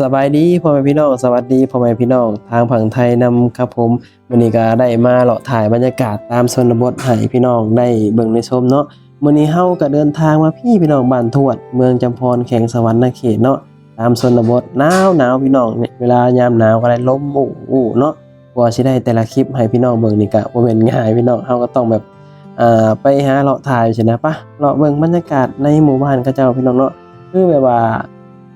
ສະບາຍດີພໍ່ແມ່ພີ່ນ້ອງ, ສະຫວັດດີພໍ່ແມ່ພີ່ນ້ອງທາງຝັ່ງໄທນຳຄັບຜົມ. ມື້ນີ້ກໍໄດ້ມາເລາະຖ່າຍບັນຍາກາດຕາມຊົນນະບົດໃຫ້ພີ່ນ້ອງໄດ້ເບິ່ງໄດ້ຊົມເນາະ. ມື້ນີ້ເຮົາກໍເດີນທາງມາພີ້ພີ່ນ້ອງ, ບ້ານທວດ ເມືອງຈຳພອນ ແຂວງສະຫວັນນະເຂດເນາະ. ຕາມຊົນນະບົດໜາວໆ ພີ່ນ້ອງ, ເວລາຍາມໜາວກໍໄດ້ລົມອູ້ໆເນາະ. ກວ່າຊິໄດ້ແຕ່ລະຄລິບໃຫ້ພີ່ນ້ອງເບິ່ງນີ້ກະບໍ່ແມ່ນງ່າຍພີ່ນ້ອງ, ເຮົາກໍຕ້ອງແບບ ອ່າ ໄປຫາເລາະຖ່າຍຊີ້ນະ. ປະ ເລາະເບິ່ງບັນຍາກາດໃນໝູ່ບ້ານເຂົາເຈົ້າພີ່ນ້ອງເນາະ. ຄືແບບວ່າ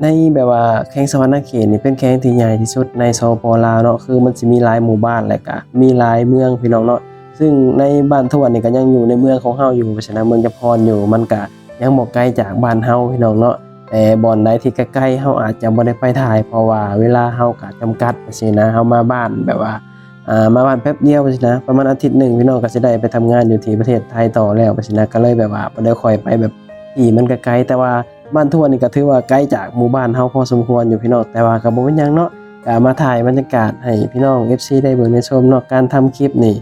ໃນແບບວ່າແຂວງສະຫວັນນະເຂດນີ້ເປັນແຂວງທີ່ໃຫຍ່ທີ່ສຸດໃນ ສປປ ລາວເນາະ, ຄືມັນຊິມີຫຼາຍໝູ່ບ້ານ ແລະກະມີຫຼາຍເມືອງພີ່ນ້ອງເນາະ. ຊຶ່ງໃນບ້ານທວດນີ້ກໍຍັງຢູ່ໃນເມືອງຂອງເຮົາຢູ່ ຊີ້ນະ, ເມືອງຈຳພອນຢູ່, ມັນກະຍັງບໍ່ໄກຈາກບ້ານເຮົາພີ່ນ້ອງເນາະ. ແຕ່ບ່ອນໃດທີ່ໃກ້ໆ ເຮົາອາດຈະບໍ່ໄດ້ໄປຖ່າຍ ເພາະວ່າເວລາເຮົາກະຈຳກັດ ຊີ້ນະ. ເຮົາມາບ້ານແບບວ່າ ອ່າ ມາບ້ານແປັບດຽວ ຊີ້ນະ, ປະມານອາທິດໜຶ່ງ ພີ່ນ້ອງກໍຊິໄດ້ໄປທຳງານຢູ່ທີ່ປະເທດໄທຕໍ່ແລ້ວ ຊີ້ນະ, ກໍເລີຍແບບວ່າບໍ່ໄດ້ຄ່ອຍໄປແບບທີ່ມັນໃກ້ໆ. ແຕ່ວ່າບ້ານທວດນີ້ກໍຖືວ່າໄກຈາກໝູ່ບ້ານເຮົາພໍສົມຄວນຢູ່ພີ່ນ້ອງ, ແຕ່ວ່າກໍບໍ່ເປັນຫຍັງເນາະ, ກໍມາຖ່າຍບັນຍາກາດໃຫ້ພີ່ນ້ອງ ເອັຟຊີ ໄດ້ເບິ່ງໄດ້ຊົມເນາະ. ການທຳຄລິບນີ້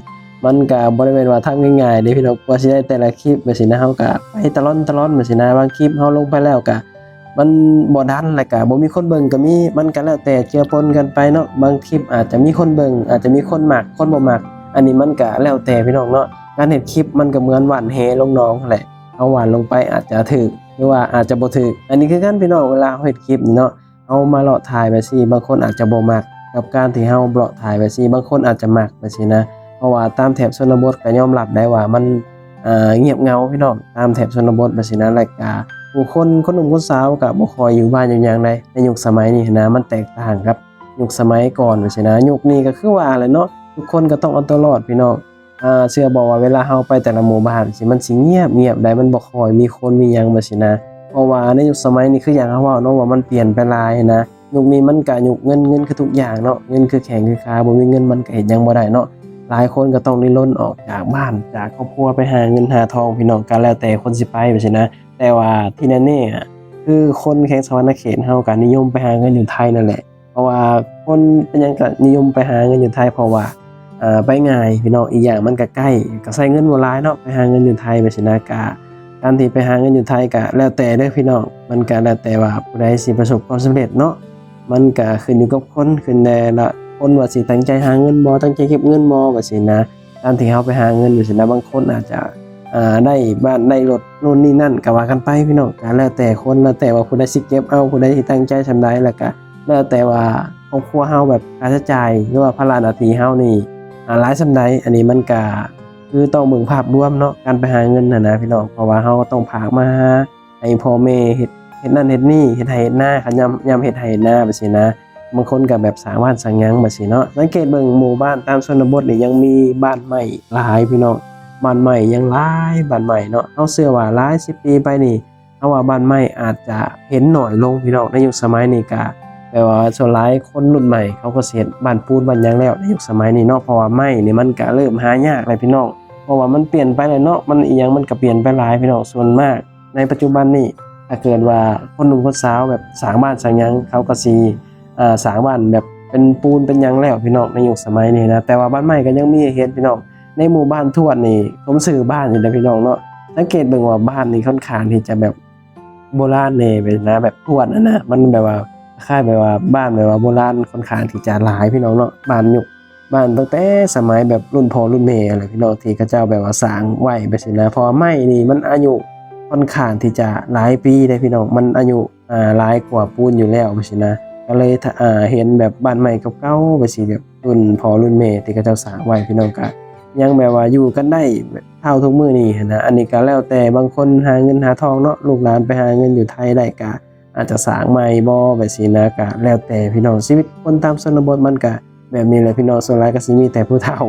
ມັນກະບໍ່ໄດ້ແມ່ນວ່າທຳງ່າຍໆເດ້ພີ່ນ້ອງ, ກວ່າຊິໄດ້ແຕ່ລະຄລິບແບບຊີ້ນະ, ເຮົາກະໄປຕະຫຼອນຕະຫຼອນແບບຊີ້ນະ. ບາງຄລິບເຮົາລົງໄປແລ້ວກະ ມັນບໍ່ດັນ ແລະກະບໍ່ມີຄົນເບິ່ງກໍມີ, ມັນກະແລ້ວແຕ່ເຈືອປົນກັນໄປເນາະ. ບາງຄລິບອາດຈະມີຄົນເບິ່ງ ອາດຈະມີຄົນມັກ ຄົນບໍ່ມັກ, ອັນນີ້ມັນກະແລ້ວແຕ່ພີ່ນ້ອງເນາະ. ການເຮັດຄລິບມັນກະເໝືອນຫວ່ານແຫລົງໜອງຫັ້ນແຫຼະ, ເຮົາຫວ່ານລົງໄປອາດຈະຖືກ ຫຼືວ່າອາດຈະບໍ່ຖືກ, ອັນນີ້ຄືກັນພີ່ນ້ອງ. ເວລາເຮົາເຮັດຄລິບນີ້ເນາະ ເຮົາມາເລາະຖ່າຍແບບຊີ້ ບາງຄົນອາດຈະບໍ່ມັກກັບການທີ່ເຮົາເລາະຖ່າຍແບບຊີ້, ບາງຄົນອາດຈະມັກແບບຊີ້ນະ. ເພາະວ່າຕາມແຖບຊົນນະບົດກໍຍອມຮັບໄດ້ວ່າມັນ ອ່າ ງຽບເຫງົາພີ່ນ້ອງ, ຕາມແຖບຊົນນະບົດແບບຊີ້ນະ. ແລະກະຜູ້ຄົນ ຄົນໜຸ່ມຄົນສາວກໍບໍ່ຄ່ອຍຢູ່ບ້ານຢູ່ຫຍັງໃດ ໃນຍຸກສະໄໝນີ້ຫັ້ນນະ, ມັນແຕກຕ່າງກັບຍຸກສະໄໝກ່ອນແບບຊີ້ນະ. ຍຸກນີ້ກໍຄືວ່າແຫຼະເນາະ, ທຸກຄົນກໍຕ້ອງເອົາຕົວລອດພີ່ນ້ອງ. ອ່າ ເຊື່ອບໍ່ວ່າເວລາເຮົາໄປແຕ່ລະໝູ່ບ້ານຊີ້ ມັນຊິງຽບໆໃດ, ມັນບໍ່ຄ່ອຍມີຄົນມີຫຍັງແບບຊີ້ນະ. ເພາະວ່າໃນຍຸກສະໄໝນີ້ ຄືຢ່າງເຮົາເວົ້າເນາະ ວ່າມັນປ່ຽນໄປຫຼາຍຫັ້ນນະ. ຍຸກນີ້ມັນກະຍຸກເງິນ, ເງິນຄືທຸກຢ່າງເນາະ, ເງິນຄືແຂງຄືຂາ, ບໍ່ມີເງິນມັນກະເຮັດຫຍັງບໍ່ໄດ້ເນາະ. ຫຼາຍຄົນກໍຕ້ອງດີ້ລົນອອກຈາກບ້ານຈາກຄອບຄົວໄປຫາເງິນຫາທອງພີ່ນ້ອງ, ກະແລ້ວແຕ່ຄົນຊິໄປແບບຊີ້ນະ. ແຕ່ວ່າທີ່ແນ່ໆ ອະ ຄືຄົນແຂວງສະຫວັນນະເຂດເຮົາກະນິຍົມໄປຫາເງິນຢູ່ໄທນັ້ນແຫຼະ. ເພາະວ່າຄົນເປັນຫຍັງກະນິຍົມໄປຫາເງິນຢູ່ໄທ? ເພາະວ່າ ອ່າ ໄປງ່າຍພີ່ນ້ອງ, ອີກຢ່າງມັນກະໃກ້, ກະໃຊ້ເງິນບໍ່ຫຼາຍເນາະ ໄປຫາເງິນຢູ່ໄທແບບຊີ້ນະ. ກະ ການທີ່ໄປຫາເງິນຢູ່ໄທກະແລ້ວແຕ່ເດີພີ່ນ້ອງ, ມັນກະແລ້ວແຕ່ວ່າຜູ້ໃດຊິປະສົບຄວາມສຳເລັດເນາະ. ມັນກະຂຶ້ນຢູ່ກັບຄົນ, ຂຶ້ນແຕ່ລະຄົນວ່າຊິຕັ້ງໃຈຫາເງິນບໍ່, ຕັ້ງໃຈເກັບເງິນບໍ່ ແບບຊີ້ນະ. ການທີ່ເຮົາໄປຫາເງິນແບບຊີ້ນະ, ບາງຄົນອາດຈະ ອ່າ ໄດ້ບ້ານໄດ້ລົດໂນ່ນນີ້ນັ້ນ ກະວ່າກັນໄປພີ່ນ້ອງ, ກະແລ້ວແຕ່ຄົນ, ແລ້ວແຕ່ວ່າຜູ້ໃດຊິເກັບເອົາ, ຜູ້ໃດຊິຕັ້ງໃຈສ່ຳໃດ, ແລ້ວກະແລ້ວແຕ່ວ່າຄອບຄົວເຮົາແບບຄ່າໃຊ້ຈ່າຍ ຫຼືວ່າພາລະໜ້າທີ່ເຮົານີ້ ອ່າ ຫຼາຍສ່ຳໃດ. ອັນນີ້ມັນກະ ຄືຕ້ອງເບິ່ງພາບລວມເນາະ ການໄປຫາເງິນຫັ້ນນະພີ່ນ້ອງ, ເພາະວ່າເຮົາກໍຕ້ອງພາກມາຫາໃຫ້ພໍ່ແມ່ເຮັດ ເຮັດນັ້ນເຮັດນີ້ ເຮັດໄຮ່ເຮັດນາ, ຄັນຍາມ ຍາມເຮັດໄຮ່ເຮັດນາແບບຊີ້ນະ. ບາງຄົນກໍແບບສ້າງບ້ານສ້າງຫຍັງແບບຊີ້ເນາະ. ສັງເກດເບິ່ງໝູ່ບ້ານຕາມຊົນນະບົດນີ້ຍັງມີບ້ານໄມ້ຫຼາຍພີ່ນ້ອງ, ບ້ານໄມ້ຍັງຫຼາຍ ບ້ານໄມ້ເນາະ. ເຮົາເຊື່ອວ່າຫຼາຍສິບປີໄປນີ້ ເຮົາວ່າບ້ານໄມ້ອາດຈະເຫັນໜ້ອຍລົງພີ່ນ້ອງ. ໃນຍຸກສະໄໝນີ້ກະແບບວ່າສ່ວນຫຼາຍຄົນລຸ້ນໃໝ່ເຂົາກໍຊິເຮັດບ້ານປູນບ້ານຫຍັງແລ້ວ ໃນຍຸກສະໄໝນີ້ເນາະ, ເພາະວ່າໄມ້ນີ້ມັນກະເລີ່ມຫາຍາກແລ້ວພີ່ນ້ອງ, ເພາະວ່າມັນປ່ຽນໄປແລ້ວເນາະ, ມັນອີ່ຫຍັງມັນກະປ່ຽນໄປຫຼາຍພີ່ນ້ອງ. ສ່ວນມາກໃນປັດຈຸບັນນີ້ ຖ້າເກີດວ່າຄົນໜຸ່ມຄົນສາວແບບສ້າງບ້ານສ້າງຫຍັງ ເຂົາກໍຊິ ອ່າ ສ້າງບ້ານແບບເປັນປູນເປັນຫຍັງແລ້ວພີ່ນ້ອງ ໃນຍຸກສະໄໝນີ້ນະ. ແຕ່ວ່າບ້ານໄມ້ກໍຍັງມີໃຫ້ເຫັນພີ່ນ້ອງ, ໃນໝູ່ບ້ານທວດນີ້ ສົມຊື່ບ້ານຢູ່ເດ້ພີ່ນ້ອງເນາະ. ສັງເກດເບິ່ງວ່າບ້ານນີ້ຄ່ອນຂ້າງທີ່ຈະແບບ ໂບລານແດ່ແບບນະ, ແບບທວດຫັ້ນນະ, ມັນແບບວ່າຄ້າຍແບບວ່າບ້ານແບບວ່າໂບລານ ຄ່ອນຂ້າງທີ່ຈະຫຼາຍພີ່ນ້ອງເນາະ. ບ້ານຍຸກ ບ້ານຕັ້ງແຕ່ສະໄໝແບບລຸ້ນພໍ່ລຸ້ນແມ່ຫັ້ນແຫຼະພີ່ນ້ອງ ທີ່ເຂົາເຈົ້າແບບວ່າສ້າງໄວ້ແບບຊີ້ນະ. ເພາະວ່າໄມ້ນີ້ມັນອາຍຸຄ່ອນຂ້າງທີ່ຈະຫຼາຍປີເດ້ພີ່ນ້ອງ, ມັນອາຍຸ ອ່າ ຫຼາຍກວ່າປູນຢູ່ແລ້ວແບບຊີ້ນະ. ກໍເລີຍ ອ່າ ເຫັນແບບບ້ານໄມ້ເກົ່າໆແບບຊີ້ ແບບລຸ້ນພໍ່ລຸ້ນແມ່ທີ່ເຂົາເຈົ້າສ້າງໄວ້ພີ່ນ້ອງ ກໍຍັງແບບວ່າຢູ່ກັນໄດ້ເທົ່າທຸກມື້ນີ້ຫັ້ນນະ. ອັນນີ້ກໍແລ້ວແຕ່ບາງຄົນຫາເງິນຫາທອງເນາະ, ລູກຫຼານໄປຫາເງິນຢູ່ໄທໄດ້ກໍອາດຈະສ້າງໃໝ່ບໍ່ແບບຊີ້ນະ, ກໍແລ້ວແຕ່ພີ່ນ້ອງ. ຊີວິດຄົນຕາມຊົນນະບົດມັນກໍ ແບບນີ້ແຫຼະພີ່ນ້ອງ. ສ່ວນຫຼາຍກໍຊິມີແຕ່ຜູ້ເຖົ້າ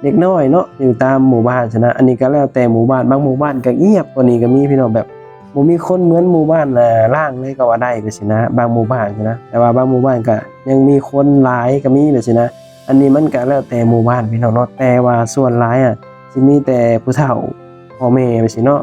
ເດັກນ້ອຍເນາະ ຢູ່ຕາມໝູ່ບ້ານຊັ້ນນະ. ອັນນີ້ກໍແລ້ວແຕ່ໝູ່ບ້ານ, ບາງໝູ່ບ້ານກໍງຽບກວ່ານີ້ກໍມີພີ່ນ້ອງ, ແບບບໍ່ມີຄົນ ເໝືອນໝູ່ບ້ານ ອ່າ ລ້າງເລີຍກໍວ່າໄດ້ ແບບຊີ້ນະ, ບາງໝູ່ບ້ານຊັ້ນນະ. ແຕ່ວ່າບາງໝູ່ບ້ານກໍຍັງມີຄົນຫຼາຍກໍມີ ແບບຊີ້ນະ. ອັນນີ້ມັນກໍແລ້ວແຕ່ໝູ່ບ້ານພີ່ນ້ອງເນາະ, ແຕ່ວ່າສ່ວນຫຼາຍອະ ຊິມີແຕ່ຜູ້ເຖົ້າ ພໍ່ແມ່ ແບບຊີ້ເນາະ,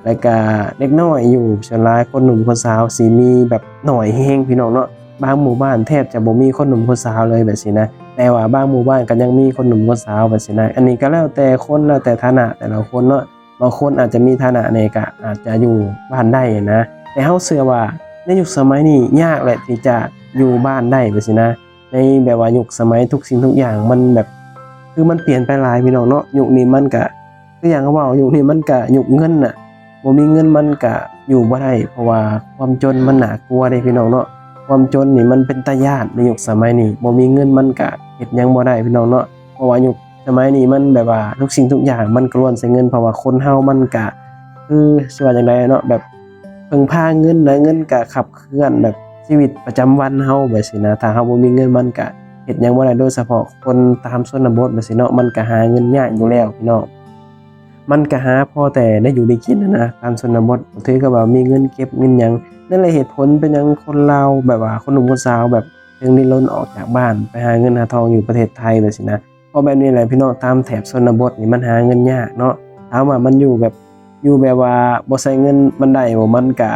ແລ້ວກະເດັກນ້ອຍຢູ່. ສ່ວນຫຼາຍຄົນໜຸ່ມຄົນສາວຊິມີແບບໜ້ອຍແຮງພີ່ນ້ອງເນາະ, ບາງໝູ່ບ້ານແທບຈະບໍ່ມີຄົນໜຸ່ມຄົນສາວເລີຍ ແບບຊີ້ນະ. ແຕ່ວ່າບາງໝູ່ບ້ານກໍຍັງມີຄົນໜຸ່ມຄົນສາວ ແບບຊີ້ນະ. ອັນນີ້ກໍແລ້ວແຕ່ຄົນ ແລ້ວແຕ່ຖານະແຕ່ລະຄົນເນາະ, ບາງຄົນອາດຈະມີຖານະແດ່ກໍອາດຈະຢູ່ບ້ານໄດ້ນະ. ແຕ່ເຮົາເຊື່ອວ່າໃນຍຸກສະໄໝນີ້ຍາກແຫຼະທີ່ຈະຢູ່ບ້ານໄດ້ ແບບຊີ້ນະ. ໃນແບບວ່າຍຸກສະໄໝທຸກສິ່ງທຸກຢ່າງມັນແບບ ຄືມັນປ່ຽນໄປຫຼາຍພີ່ນ້ອງເນາະ. ຍຸກນີ້ມັນກະ ຄືຢ່າງເຮົາເວົ້າ ຍຸກນີ້ມັນກະຍຸກເງິນນະ, ບໍ່ມີເງິນມັນກະຢູ່ບໍ່ໄດ້ ເພາະວ່າຄວາມຈົນມັນໜ້າກົວເດ້ພີ່ນ້ອງເນາະ. ຄວາມຈົນນີ້ມັນເປັນຕາຢ້ານໃນຍຸກສະໄໝນີ້, ບໍ່ມີເງິນມັນກະເຮັດຫຍັງບໍ່ໄດ້ພີ່ນ້ອງເນາະ. ເພາະວ່າຍຸກສະໄໝນີ້ມັນແບບວ່າທຸກສິ່ງທຸກຢ່າງມັນກໍລ້ວນໃສ່ເງິນ, ເພາະວ່າຄົນເຮົາມັນກະ ຄືຊິວ່າຈັ່ງໃດເນາະ ແບບ ເພິ່ງພາເງິນນະ, ເງິນກະຂັບເຄື່ອນແບບຊີວິດປະຈຳວັນເຮົາ ແບບຊີ້ນະ. ຖ້າເຮົາບໍ່ມີເງິນມັນກະເຮັດຫຍັງບໍ່ໄດ້, ໂດຍສະເພາະຄົນຕາມຊົນນະບົດ ແບບຊີ້ເນາະ, ມັນກະຫາເງິນຍາກຢູ່ແລ້ວພີ່ນ້ອງ. ມັນກະຫາພໍແຕ່ໄດ້ຢູ່ໄດ້ກິນຫັ້ນນະ, ຕາມຊົນນະບົດ ຖືກັບວ່າມີເງິນເກັບເງິນຫຍັງ. ນັ້ນແຫຼະເຫດຜົນເປັນຫຍັງຄົນລາວ ແບບວ່າຄົນໜຸ່ມຄົນສາວ ແບບ ຈຶ່ງດີ້ນລົນອອກຈາກບ້ານໄປຫາເງິນຫາທອງຢູ່ປະເທດໄທ ແບບຊີ້ນະ. ເພາະແບບນີ້ແຫຼະພີ່ນ້ອງ, ຕາມແຖບຊົນນະບົດນີ້ມັນຫາເງິນຍາກເນາະ. ຖາມວ່າມັນຢູ່ແບບ ຢູ່ແບບວ່າບໍ່ໃຊ້ເງິນມັນໄດ້ບໍ່? ມັນກະ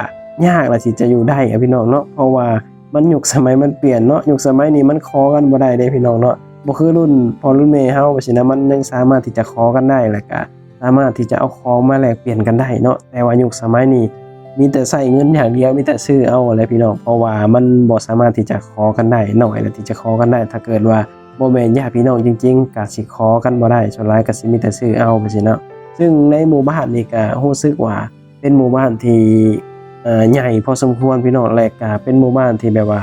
ຍາກລະທີ່ຈະຢູ່ໄດ້ອະພີ່ນ້ອງເນາະ, ເພາະວ່າມັນ ຍຸກສະໄໝມັນປ່ຽນເນາະ. ຍຸກສະໄໝນີ້ມັນຂໍກັນບໍ່ໄດ້ເດ້ພີ່ນ້ອງເນາະ, ບໍ່ຄືລຸ້ນພໍ່ລຸ້ນແມ່ເຮົາ ແບບຊີ້ນະ, ມັນຍັງສາມາດທີ່ຈະຂໍກັນໄດ້ ແລ້ວກະສາມາດທີ່ຈະເອົາຂອງມາແລກປ່ຽນກັນໄດ້ເນາະ. ແຕ່ວ່າຍຸກສະໄໝນີ້ມີແຕ່ໃຊ້ເງິນຢ່າງດຽວ, ມີແຕ່ຊື້ເອົາແຫຼະພີ່ນ້ອງ, ເພາະວ່າມັນບໍ່ສາມາດທີ່ຈະຂໍກັນໄດ້, ໜ້ອຍແຫຼະທີ່ຈະຂໍກັນໄດ້. ຖ້າເກີດວ່າ ບໍ່ແມ່ນຍາດພີ່ນ້ອງຈິງໆ ກະຊິຂໍກັນບໍ່ໄດ້, ສ່ວນຫຼາຍກະຊິມີແຕ່ຊື້ເອົາ ແບບຊີ້ເນາະ. ຊຶ່ງໃນໝູ່ບ້ານນີ້ກະຮູ້ສຶກວ່າເປັນໝູ່ບ້ານທີ່ ເອີ ໃຫຍ່ພໍສົມຄວນພີ່ນ້ອງ, ແລະກະເປັນໝູ່ບ້ານທີ່ແບບວ່າ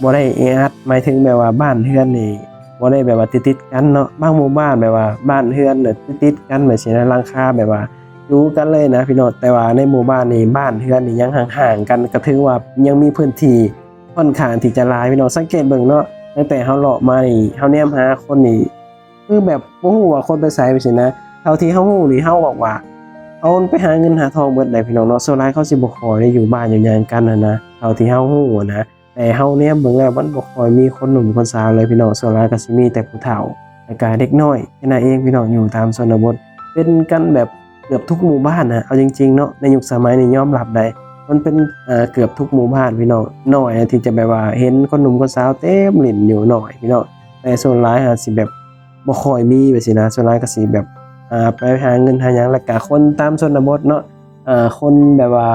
ບໍ່ໄດ້ແອອັດ, ໝາຍເຖິງແບບວ່າບ້ານເຮືອນນີ້ບໍ່ໄດ້ແບບວ່າຕິດໆກັນເນາະ. ບາງໝູ່ບ້ານແບບວ່າບ້ານເຮືອນນີ້ຕິດໆກັນ ແບບຊີ້ນະ, ຫຼັງຄາແບບວ່າຢູ່ກັນເລີຍນະພີ່ນ້ອງ. ແຕ່ວ່າໃນໝູ່ບ້ານນີ້ ບ້ານເຮືອນນີ້ຍັງຫ່າງໆກັນ, ກະຖືວ່າຍັງມີພື້ນທີ່ ຂ້ອນຂ້າງທີ່ຈະຫຼາຍພີ່ນ້ອງ. ສັງເກດເບິ່ງເນາະ, ຕັ້ງແຕ່ເຮົາເລາະມານີ້ ເຮົາແນມຫາຄົນນີ້ ຄືແບບບໍ່ຮູ້ວ່າຄົນໄປໃສ ແບບຊີ້ນະ. ເທົ່າທີ່ເຮົາຮູ້ນີ້ ເຮົາບອກວ່າເຂົາໄປຫາເງິນຫາທອງເບິດໃດ໋ພີ່ນ້ອງເນາະ. ສ່ວນຫຼາຍເຂົາຊິບໍ່ຄ່ອຍໄດ້ຢູ່ບ້ານຢູ່ຫຍັງກັນຫັ້ນນະ, ເທົ່າທີ່ເຮົາຮູ້ນະ. ແຕ່ເຮົາແນມເບິ່ງແລ້ວ ມັນບໍ່ຄ່ອຍມີຄົນໜຸ່ມຄົນສາວເລີຍພີ່ນ້ອງ, ສ່ວນຫຼາຍກໍຊິມີແຕ່ຜູ້ເຖົ້າ ແລ້ວກະເດັກນ້ອຍແຄ່ນັ້ນເອງພີ່ນ້ອງ, ຢູ່ຕາມຊົນນະບົດ ເປັນກັນແບບ ເກືອບທຸກໝູ່ບ້ານນະ. ເອົາຈິງໆເນາະ, ໃນຍຸກສະໄໝນີ້ຍອມຮັບໄດ້ ມັນເປັນ ເອີ ເກືອບທຸກໝູ່ບ້ານພີ່ນ້ອງ. ໜ້ອຍທີ່ຈະແບບວ່າເຫັນຄົນໜຸ່ມຄົນສາວເຕັມຫຼິ້ນຢູ່, ໜ້ອຍພີ່ນ້ອງ. ແຕ່ສ່ວນຫຼາຍຫາກຊິແບບບໍ່ຄ່ອຍມີ ແບບຊີ້ນະ, ສ່ວນຫຼາຍກໍຊິແບບ ອ່າ ໄປຫາເງິນຫາຫຍັງ. ແລ້ວກະຄົນຕາມຊົນນະບົດເນາະ, ອ່າ ຄົນແບບວ່າ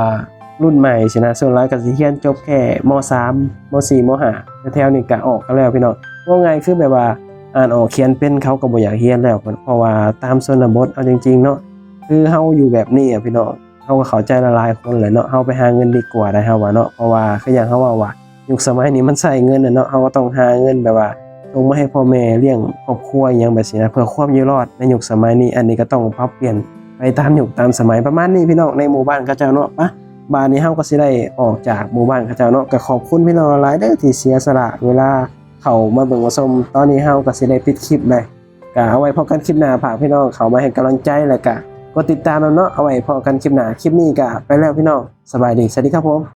ລຸ້ນໃໝ່ຊີ້ນະ, ສ່ວນຫຼາຍກໍຊິຮຽນຈົບແຄ່ ມໍສາມ ມໍສີ່ ມໍຫ້າ ແຖວໆນີ້ກະອອກກັນແລ້ວພີ່ນ້ອງ. ເວົ້າງ່າຍຄືແບບວ່າອ່ານອອກຂຽນເປັນ ເຂົາກໍບໍ່ຢາກຮຽນແລ້ວ, ເພາະວ່າຕາມຊົນນະບົດ ເອົາຈິງໆເນາະ, ຄືເຮົາຢູ່ແບບນີ້ອະພີ່ນ້ອງ, ເຮົາກໍເຂົ້າໃຈຫຼາຍໆຄົນແຫຼະເນາະ. ເຮົາໄປຫາເງິນດີກວ່າໄດ໋ ເຮົາວ່າເນາະ, ເພາະວ່າຄືຫຍັງ ເຮົາເວົ້າວ່າ ຍຸກສະໄໝນີ້ມັນໃຊ້ເງິນນະເນາະ, ເຮົາກໍຕ້ອງຫາເງິນແບບວ່າສົ່ງມາໃຫ້ພໍ່ແມ່ລ້ຽງຄອບຄົວອີ່ຫຍັງແບບຊີ້ນະ ເພື່ອຄວາມຢູ່ລອດໃນຍຸກສະໄໝນີ້. ອັນນີ້ກໍຕ້ອງປັບປ່ຽນໄປຕາມຍຸກຕາມສະໄໝ ປະມານນີ້ພີ່ນ້ອງ. ໃນໝູ່ບ້ານເຂົາເຈົ້າເນາະ, ປະ ບາດນີ້ເຮົາກໍຊິໄດ້ອອກຈາກໝູ່ບ້ານເຂົາເຈົ້າເນາະ. ກໍຂອບຄຸນພີ່ນ້ອງຫຼາຍເດີທີ່ເສຍສະຫຼະເວລາເຂົ້າມາເບິ່ງມາຊົມ. ຕອນນີ້ເຮົາກໍຊິໄດ້ປິດຄລິບແລ້ວ, ກໍເອົາໄວ້ພໍ້ກັນຄລິບໜ້າ. ຝາກພີ່ນ້ອງເຂົ້າມາໃຫ້ກຳລັງໃຈ ແລ້ວກໍກົດຕິດຕາມນຳເນາະ. ເອົາໄວ້ພໍ້ກັນຄລິບໜ້າ. ຄລິບນີ້ກໍໄປແລ້ວພີ່ນ້ອງ, ສະບາຍດີ ສະຫວັດດີຄັບຜົມ.